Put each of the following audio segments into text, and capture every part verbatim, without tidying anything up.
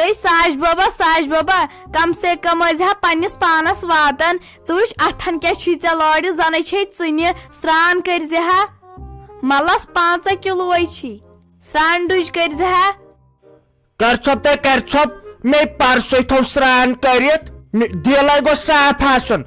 تہٕ ساش بابا، ساش بابا، کم سے کم ٲسۍ زِ ہا پننِس پانس واتان۔ ژٕ وٕچھ، اتھن کیٛاہ چھُے ژےٚ لٲرِتھ، زنٕے چھے ژٕنہِ۔ سرٛان کٔرۍ زِ ہا، ملس پانٛژھ کِلوٗ چھی۔ سرٛان ڈُج کٔرۍ زِ ہا۔ کر ژھۄپ تہٕ کر ژھۄپ، مےٚ پرسُے تھوٚو سرٛان کٔرِتھ۔ مےٚ دِلے گوٚژھ صاف آسُن۔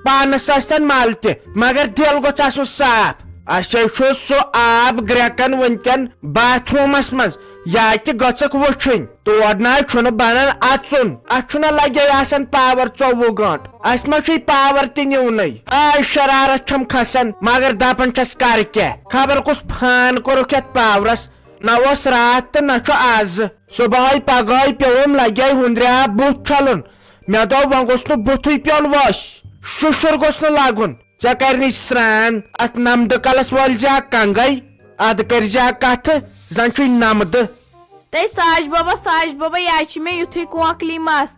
پانس ٲسۍتن مل تہِ، مگر دِل گوٚژھ آسُن صاف۔ اَسے چھُ سُہ آب گرٛٮ۪کان وٕنکٮ۪ن باتھ روٗمس منٛز، یا تہِ گٔژھکھ وٕچھِنۍ۔ تور نہ حظ چھُنہٕ بنان اژُن۔ اتھ چھُنہ لگے آسان پاور ژوٚوُہ گٲنٛٹہٕ۔ اسہِ ما چھُے پاور تہِ نیونٕے؟ آے شرارت چھم کھسان، مگر دپان چھس کر کیٛاہ؟ خبر کُس فان کوٚرُکھ یتھ پاورس۔ نہ اوس راتھ تہٕ نہ چھُ از۔ صبحٲے پگہٲے پیوٚوُم لگے ہُنٛدرِ آب بُتھ چھلُن۔ مےٚ دوٚپ وۄنۍ گوٚژھ نہٕ بُتھُے پیوٚن وۄش۔ شُشُر گوٚژھ نہٕ لگُن۔ ژےٚ کرنٕے سرٛان۔ اتھ نمدٕ کلس وٲلۍ زِ ہا کنگے، ادٕ کٔرۍ زِ ہا کتھٕ، زن چھُے نمدٕ۔ تہٕ ساش بابا، ساش بابا، یہِ چھِ مےٚ یُتھُے کونکلی مس۔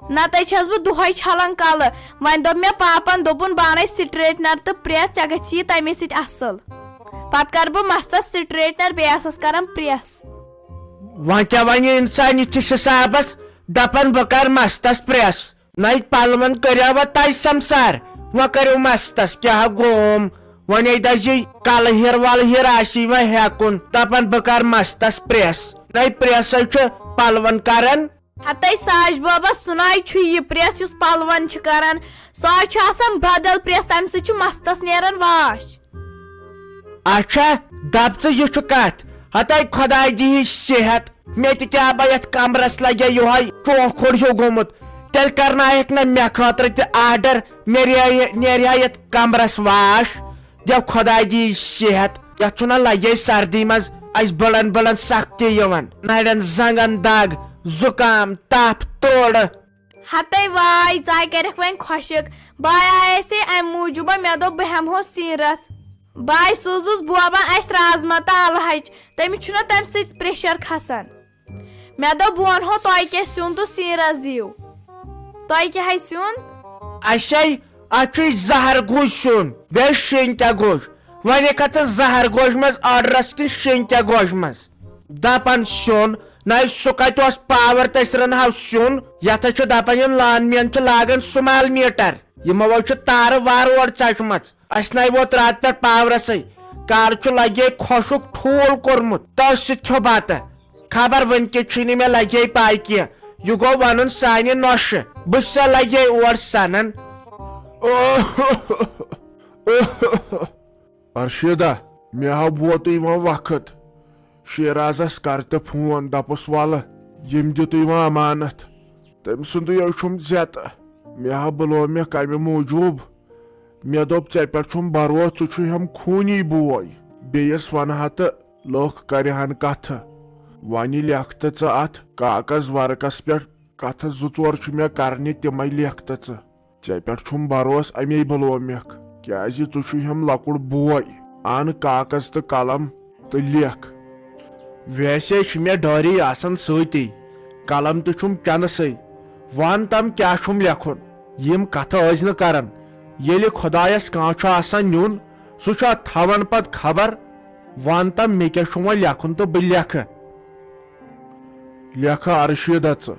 نتہٕ چھَس بہٕ دۄہے چھلان کلہٕ۔ وۄنۍ دوٚپ مےٚ پاپن، دوٚپُن، بہٕ انے سٹریٹنر تہٕ پرٛٮ۪س، ژےٚ گژھی یہِ تمے سۭتۍ اصل۔ پتہٕ کرٕ بہٕ مستس سٹریٹنر، بیٚیہِ آسس کران پرٛٮ۪س۔ وۄنۍ کیٛاہ ونہِ انسان یِتھِس حسابس، دپان بہٕ کرٕ مستس پرٛٮ۪س؟ نَے پلون کٔرِو وۄنۍ تۄہہِ سمسار، وۄنۍ کٔرِو مستس کیٛاہ گوم؟ وۄنۍ ہے دزی کلہٕ ہیر ولہٕ ہیر آسی وۄنۍ ہیکُن، دپان بہٕ کرٕ مستس پرٛٮ۪س۔ نَے پرٛٮ۪سے چھُ پلون کران۔ ہتے ساش بابا، سُہ نَے چھُ یہِ پرٛٮ۪س یُس پلون چھِ کران، سُہ حظ چھُ آسان بدل پرٛٮ۪س، تمہِ سۭتۍ چھُ مستس نیران واش۔ اچھا، دپ ژٕ یہِ چھُ کتھ؟ ہتے خۄداے دِیہِ صحت۔ مےٚ تہِ کیٛاہ بہ یتھ کمرس لگے یِہوے چوکھُر ہیوٗ گوٚمُت۔ تیٚلہِ کرناوکھ نہ مےٚ خٲطرٕ تہِ آرڈر، مےٚ ریٚیہِ، نیرِ ہا یتھ کمرس واش۔ دِ خۄداے دِیہِ صحت۔ یتھ چھُنہ لگے سردی منٛز اسہِ بٔڑن بٔڑن سختی یِوان۔ نرٮ۪ن زنگن دگ، زُکام، تپھ، تُر۔ ہتے واے، ژاے کرکھ وۄنۍ خۄشک۔ بہٕ آیاسے امہِ موٗجوٗبہ، مےٚ دوٚپ بہٕ ہٮ۪مہو سیٖنرس۔ بہٕ سوٗزُس بوبن اسہِ رازما تہٕ الہٕ ہچہِ، تٔمِس چھُنہ تمہِ سۭتۍ پریشر کھسان۔ مےٚ دوٚپ بہٕ ونہو تۄہہِ کیٛاہ سیُن تہٕ سیٖنرس دِیِو۔ تۄہہِ کیٛاہ ہے سیُن؟ اسے، اتھ چھُے زہر گوٚش سیُن، بیٚیہِ شیٚنکیٛاہ گوٚش۔ وۄنۍ ہیٚکھا ژٕ زہر گوٚش منٛز آرڈرس کِنہٕ شیٚنکیٛاہ گوٚش منٛز؟ دپان سیُن، نہ سُہ کتہِ اوس پاور تٔسرن ہاو سیُن؟ یتھ حظ چھُ دپان یِم لان مین چھِ لاگان سُمال میٹر، یِمو حظ چھِ تارٕ وارٕ اورٕ ژچمژ۔ اسہِ نَے ووت راتہٕ پٮ۪ٹھ پاورسٕے، کر چھُ لگے خۄشُک ٹھوٗل کوٚرمُت، تٔتھۍ سۭتۍ کھیوٚو بتہٕ۔ خبر وٕنہِ کہِ چھُے نہٕ مےٚ لگے پاے کینٛہہ، یہِ گوٚو ونُن سانہِ نۄشہِ، بہٕ سا لگے اور سنان۔ ارشیدہ، مےٚ ہا ووتُے وۄنۍ وقت۔ شیرازس کر تہٕ فون، دپُس ولہٕ، ییٚمۍ دیُتُے وۄنۍ امانت، تٔمۍ سُنٛدُے ہے چھُم زیتہٕ۔ مےٚ ہا بُلوو مےٚ کمہِ موٗجوٗب؟ مےٚ دوٚپ، ژےٚ پٮ۪ٹھ چھُم بھروسہٕ، ژٕ چھُے ہم خوٗنی بوے۔ بیٚیِس ونہٕ ہا تہٕ لُکھ کرِہن کتھٕ۔ وۄنۍ لیکھ تہٕ ژٕ اتھ کاغذ ورقس پٮ۪ٹھ، کتھٕ زٕ ژور چھِ مےٚ کرنہِ، تِمے لیکھ تہٕ ژٕ۔ ژےٚ پٮ۪ٹھ چھُم بھروسہٕ، اَمے بُلوو مےٚ، کیٛازِ ژٕ چھُے ہم لۄکُٹ بوے۔ اَن کاغذ تہٕ قلم تہٕ لیکھ۔ ویسے چھُ مےٚ ڈٲری آسان سۭتی، قلم تہِ چھُم چندسٕے۔ وَن تم کیٛاہ چھُم لیکھُن؟ یِم کتھٕ ٲسۍ نہٕ کران۔ ییٚلہِ خۄدایس کانٛہہ چھُ آسان نیُن، سُہ چھا تھاوان پتہٕ خبر؟ وَن تم مےٚ کیٛاہ چھُ وۄنۍ لیکھُن تہٕ بہٕ لیکھٕ۔ لیکھٕ ارشیدہ ژٕ،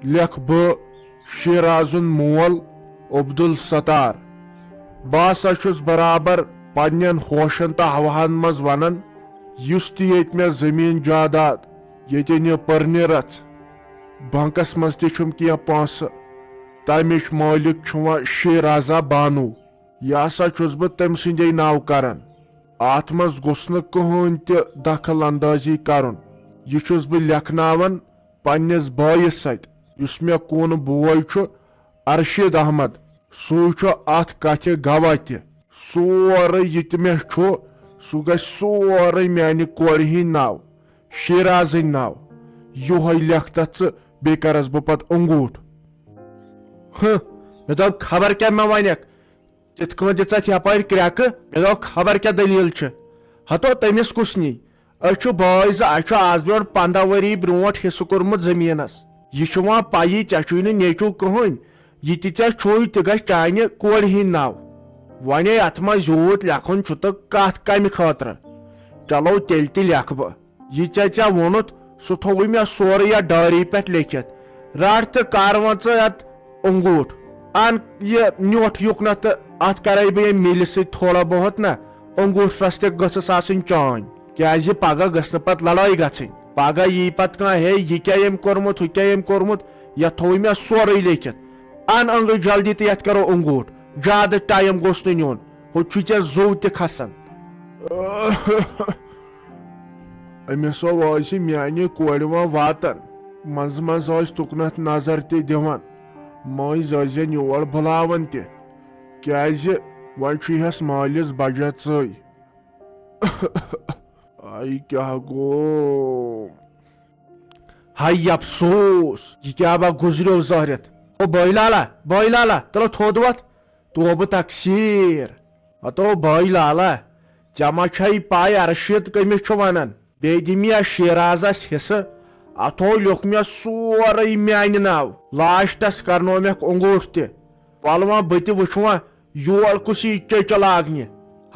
لیکھ بہٕ شیرازُن مول عبدالستار۔ بہٕ ہسا چھُس برابر پننٮ۪ن ہوشن تہٕ ہوہن منٛز ونان، یُس تہِ ییٚتہِ مےٚ زٔمیٖن جاداد ییٚتہِ نہِ پٔرنہِ رژھ، بنکس منٛز تہِ چھُم کینٛہہ پونٛسہٕ، تمِچ مٲلِک چھُ وۄنۍ شیرازہ بانو۔ یہِ ہسا چھُس بہٕ تٔمۍ سٕنٛدے ناو کران۔ اتھ منٛز گوٚژھ نہٕ کٕہٕنۍ تہِ دخل اندٲزی کرُن۔ یہِ چھُس بہٕ لیکھناوان پننِس بٲیِس سۭتۍ، یُس مےٚ کُن بوے چھُ، ارشید احمد۔ سُے چھُ اتھ کتھِ گواہ تہِ۔ سورُے یہِ تہِ مےٚ چھُ، سُہ گژھِ سورُے میانہِ کورِ ہٕنٛدۍ ناو، شیرازٕنۍ ناو۔ یُہے لیکھ تتھ ژٕ، بیٚیہِ کرس بہٕ پتہٕ انگوٗٹھ۔ ہہ، مےٚ دوٚپ، خبر کیٛاہ مےٚ ونکھ۔ تِتھ کٔنۍ دِژ اتھ یپٲرۍ کرٛٮ۪کہٕ، مےٚ دوٚپ، خبر کیٛاہ دٔلیٖل چھِ۔ ہتو تٔمِس کُس نی؟ أسۍ چھِ بٲے زٕ، اسہِ چھُ از برونٛٹھ پنٛداہ ؤری برونٛٹھ حصہٕ کوٚرمُت زٔمیٖنس۔ یہِ چھُ وۄنۍ پیی، ژےٚ چھُے نہٕ نیٚچو کٕہٕنۍ۔ یہِ تہِ ژےٚ چھُے، تہِ گژھِ چانہِ کورِ ہٕنٛدۍ ناو۔ وۄنۍ اتھ منٛز یوٗت لیکھُن چھُ تہٕ کتھ کمہِ خٲطرٕ؟ چلو تیٚلہِ تہِ لیکھٕ بہٕ۔ یہِ ژےٚ ژےٚ ووٚنُتھ، سُہ تھووُے مےٚ سورُے یتھ ڈایری پٮ۪ٹھ لیکھِتھ۔ رٹھ تہٕ کر وۄنۍ ژٕ یتھ انگوٗٹھ۔ ان یہِ نیوٗٹھ یُکنتھ تہٕ اتھ کرے بہٕ ییٚمہِ مِلہِ سۭتۍ تھوڑا بہت نہ، انگوٗٹھ رژھ تہِ گٔژھٕس آسٕنۍ چٲنۍ۔ کیازِ پگاہ گٔژھ نہٕ پتہٕ لڑٲے گژھٕنۍ۔ پگاہ یی پتہٕ کانٛہہ، ہے، یہِ کیٛاہ ییٚمۍ کوٚرمُت، ہُہ کیٛاہ ییٚمۍ کوٚرمُت، یتھ تھووُے مےٚ سورُے لیکھِتھ۔ ان انگٕے جلدی تہٕ یتھ کرو انگوٗٹھ۔ زیادٕ ٹایم گوٚژھ نہٕ نیُن، ہُہ چھُے ژےٚ زُو تہِ کھسان۔ أمِس ہو ٲسۍ میانہِ کورِ وۄنۍ واتان۔ منٛزٕ منٛزٕ ٲسۍ تُکنتھ نظر تہِ دِوان۔ مٔنٛزۍ ٲسۍ زن یور بُلاوان تہِ۔ کیازِ وۄنۍ چھُ یِہس مٲلِس بجہ ژٕے۔ آے کیٛاہ گوٚو؟ ہاے افسوس، یہِ کیٛاہ با گُزریو زٲرِتھ۔ او بٲے لالا، بٲے لالا، تلو تھوٚد وۄتھ۔ توبہٕ تقصیر۔ ہتو بھائی لالا، ژےٚ ما چھے پاے ارشد کٔمِس چھُ ونان؟ بیٚیہِ دِ مےٚ شیرازس حصہٕ۔ اتھو لیوٚکھ مےٚ سورُے میانہِ ناو۔ لاسٹس کرنومکھ انگوٗٹھ تہِ۔ ولہٕ وۄنۍ بہٕ تہِ وٕچھٕ وۄنۍ یور کُس یی چیچہِ لاگنہِ۔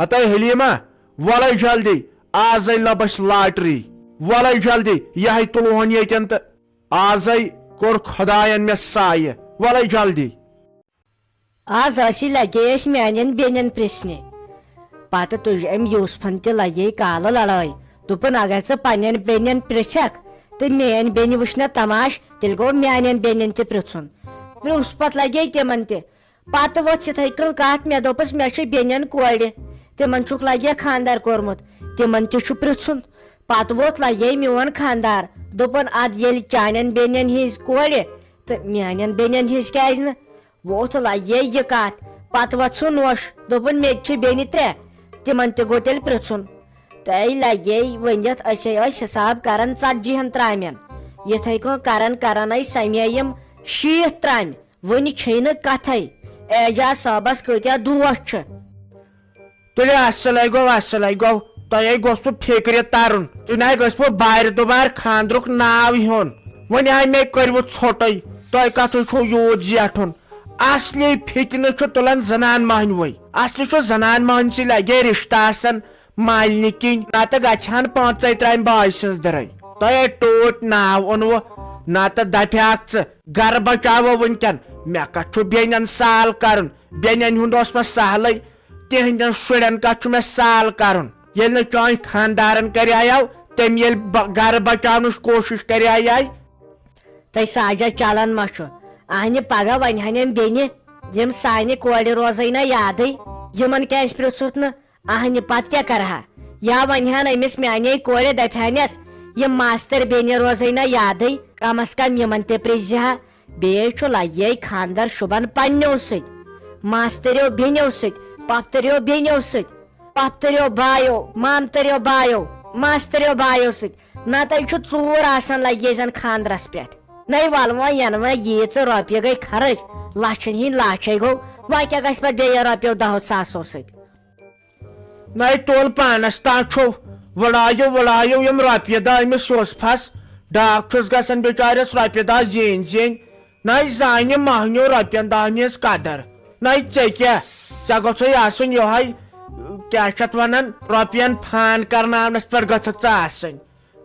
ہتے حلیمہ، ولے جلدی، آزے لبس لاٹری۔ ولے جلدی، یہے تُلہون ییٚتٮ۪ن تہٕ آزے کوٚر خداین مےٚ سایہِ۔ ولے جلدی۔ آز ٲسی لگے أسۍ میانٮ۪ن بیٚنٮ۪ن پرژھنہِ۔ پتہٕ تُج أمۍ یوسفن تہِ لگے کالہٕ لڑٲے۔ دوٚپُن، اگر ژٕ پننٮ۪ن بیٚنٮ۪ن پرژھکھ تہٕ میٲنۍ بیٚنہِ وٕچھ نہ تماش، تیٚلہِ گوٚو میانٮ۪ن بیٚنٮ۪ن تہِ پرژھُن۔ پرژھ پتہٕ لگے تِمن تہِ۔ پتہٕ وۄژھ یِتھے کٔنۍ کتھ، مےٚ دوٚپُس، مےٚ چھِ بیٚنٮ۪ن کورِ، تِمن چھُکھ لگے خاندر کوٚرمُت، تِمن تہِ چھُ پرژھُن۔ پتہٕ ووت لگے میون خاندار، دوٚپُن، ادٕ ییٚلہِ چانٮ۪ن بیٚنٮ۪ن ہٕنٛز کورِ تہٕ میانٮ۪ن بیٚنٮ۪ن ہٕنٛز کیازِ نہٕ؟ ووتھ لگے یہِ کتھ۔ پتہٕ وژھُن نوش، دوٚپُن، مےٚ تہِ چھِ بیٚنہِ ترٛےٚ، تِمن تہِ گوٚو تیٚلہِ پرژھُن۔ تہٕ لگے ؤنِتھ، أسے ٲسۍ حساب کران ژتجی ہن ترامٮ۪ن۔ یِتھے کٔنۍ کران کران آے سمے یِم شیٖتھ ترامہِ۔ وُنہِ چھے نہٕ کتھے، اعجاز صٲبس کۭتیاہ دوس چھِ۔ تُلِو اصلے گوٚو، اصلے گوٚو۔ تۄہے گوٚژھوٕ فِکرِ ترُن۔ تُہۍ نَے گٔژھوٕ بارِ دُبارٕ خانٛدرُک ناو ہیوٚن۔ وۄنۍ آے مےٚ کٔرِوٕ ژھوٚٹے۔ تۄہہِ کتھٕے چھُو یوٗت زیٹھُن؟ اصلی فِتنہٕ چھُ تُلان زنان مۄہنوے۔ اصلی چھُ زنان مۄہنوسٕے لگے رشتہٕ آسان مالنہِ کِنۍ، نتہٕ گژھِ ہن پانٛژے ترامہِ بٲے سٕنٛز دٕرے۔ تۄہے ٹوٹھۍ ناو اوٚنوٕ، نتہٕ دپہِ ہاکھ ژٕ، گرٕ بچاوو وٕنکٮ۪ن۔ مےٚ کتھ چھُ بیٚنٮ۪ن سال کرُن؟ بیٚنٮ۪ن ہُنٛد اوس مےٚ سہلٕے، تِہنٛدٮ۪ن شُرٮ۪ن کتھ چھُ مےٚ سال کرُن؟ ییٚلہِ نہٕ چٲنۍ خاندارن کریایو، تٔمۍ ییٚلہِ ب-، گرٕ بچاونٕچ کوٗشش کریایے۔ تہٕ ساجا چلان ما چھُ؟ اہنہِ پگاہ ونہِ ہن یِم بیٚنہِ، یِم سانہِ کورِ روزے نہ یادٕے، یِمن کیازِ پرژھُتھ نہٕ؟ اہنہِ پتہٕ کیٛاہ کرٕ ہا؟ یا ونہِ ہن أمِس میانے کورِ، دپہِ ہنس، یِم ماستٕر بیٚنہِ روزے نہ یادٕے، کم از کم یِمن تہِ پرژھِ ہا۔ بیٚیہِ چھُ لگے خاندر شُبان پننیو سۭتۍ، ماستٕریو بیٚنیو سۭتۍ، پۄپھتٕریو بیٚنیو سۭتۍ، پۄپھتٕریو بایو، مامتٕریو بایو، ماستٕریو بایو سۭتۍ۔ نتہٕ چھُ ژوٗر آسان لگے زن خاندرس پٮ۪ٹھ۔ نَے وَلہٕ وۄنۍ، یَنہٕ وۄنۍ ییٖژٕ رۄپیہِ گٔے خرٕچ، لَچھَن ہِنٛدۍ لاچھَے گوٚو، وۄنۍ کیٛاہ گژھِ پَتہٕ بیٚیہِ رۄپیو دَہو ساسو سۭتۍ؟ نَے تُل پانَس تام چھُو، وٕڑایِو وٕڑایِو یِم رۄپیہِ دَہ أمِس یوسفَس، ڈاکھ چھُس گژھان بِچارٮ۪س رۄپیہِ دَہ زیٖنۍ زیٖنۍ۔ نَے زانہِ مۄہنیو رۄپیَن دَہَن ہِنٛز قدر۔ نَے ژےٚ کیٛاہ، ژےٚ گوٚژھُے آسُن یِہوٚے، کیٛاہ چھِ اَتھ وَنان، رۄپیَن فان کَرناونَس پٮ۪ٹھ گٔژھٕکھ ژٕ آسٕنۍ۔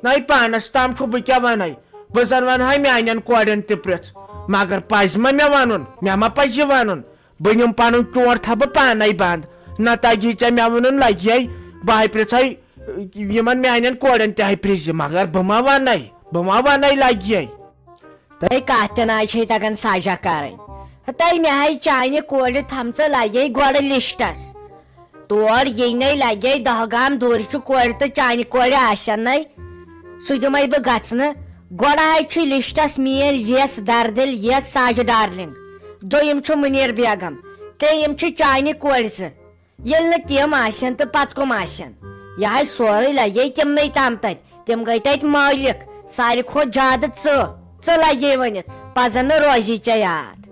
نَے پانَس تام چھُ، بہٕ کیٛاہ وَنَے؟ بہٕ زَن وَنہٕ ہا میٛانٮ۪ن کورٮ۪ن تہِ پرٛژھ، مگر پَزِ ما مےٚ وَنُن؟ مےٚ ما پَزِ یہِ وَنُن؟ بہٕ نِمہٕ پَنُن چونٛٹھ تھاوٕ بہٕ پانَے بنٛد۔ نہ تَگہِ ژےٚ مےٚ وَنُن، لَگہِ ہے، بہٕ ہَے پرٛژھَے یِمَن میٛانٮ۪ن کورٮ۪ن تہِ ہَے پرٛژھِ، مگر بہٕ ما وَنَے؟ بہٕ ما وَنَے لَگہِ ہے؟ تۄہہِ کَتھ تہِ نہ چھے تَگان سَجا کَرٕنۍ۔ تۄہہِ مےٚ ہَے چانہِ کورِ تھَمژٕ لَگے گۄڈٕ لِسٹَس۔ تور ییٚلہِ نے لگے دہ گام دوٗرِ چھُ کورِ تہٕ چانہِ کورِ آسن نے، سُہ دِمے بہٕ گژھنہٕ۔ گۄڈٕ ہاے چھُ لسٹس میٲنۍ ویس دردِل یس ساجہِ ڈارلنگ، دوٚیِم چھُ مُنیر بیگم، ترٛیٚیِم چھِ چانہِ کورِ زٕ۔ ییٚلہِ نہٕ تِم آسن تہٕ پتہٕ کٕم آسن؟ یہِ ہاے سورُے لگے تِمنٕے تام تتہِ۔ تِم گٔے تتہِ مٲلِک، ساروی کھۄتہٕ زیادٕ ژٕ۔ ژٕ لگے ؤنِتھ، پزن نہٕ روزی ژےٚ یاد۔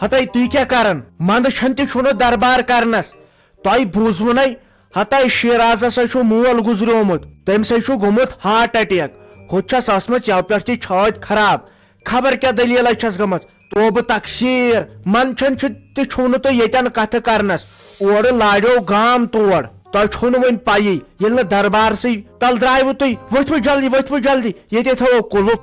ہتے تُہۍ کیٛاہ کران؟ منٛدٕ چھَن تہِ چھُنہٕ دربار کرنس۔ تۄہہِ بوٗزوُنَے، ہتے شیرازس ہے چھُ مول گُزریومُت، تٔمِس ہے چھُ گوٚمُت ہارٹ اٹیک۔ ہُتھ چھَس ٲسمٕژ یَوٕ پٮ۪ٹھ تہِ چھٲتۍ خراب۔ خبر کیٛاہ دٔلیٖلَے چھَس گٔمٕژ۔ توبہٕ تقصیٖر، منٛدٕ چھَن چھُ تہِ چھُو نہٕ تُہۍ ییٚتٮ۪ن کتھٕ کرنس۔ اورٕ لاریو گام تور۔ تۄہہِ چھو نہٕ وۄنۍ پَیی، ییٚلہِ نہٕ دربارسٕے تَل درٛایوٕ تُہۍ، ؤتھِو جلدی، ؤتھِو جلدی، ییٚتے تھاوو قُلُف۔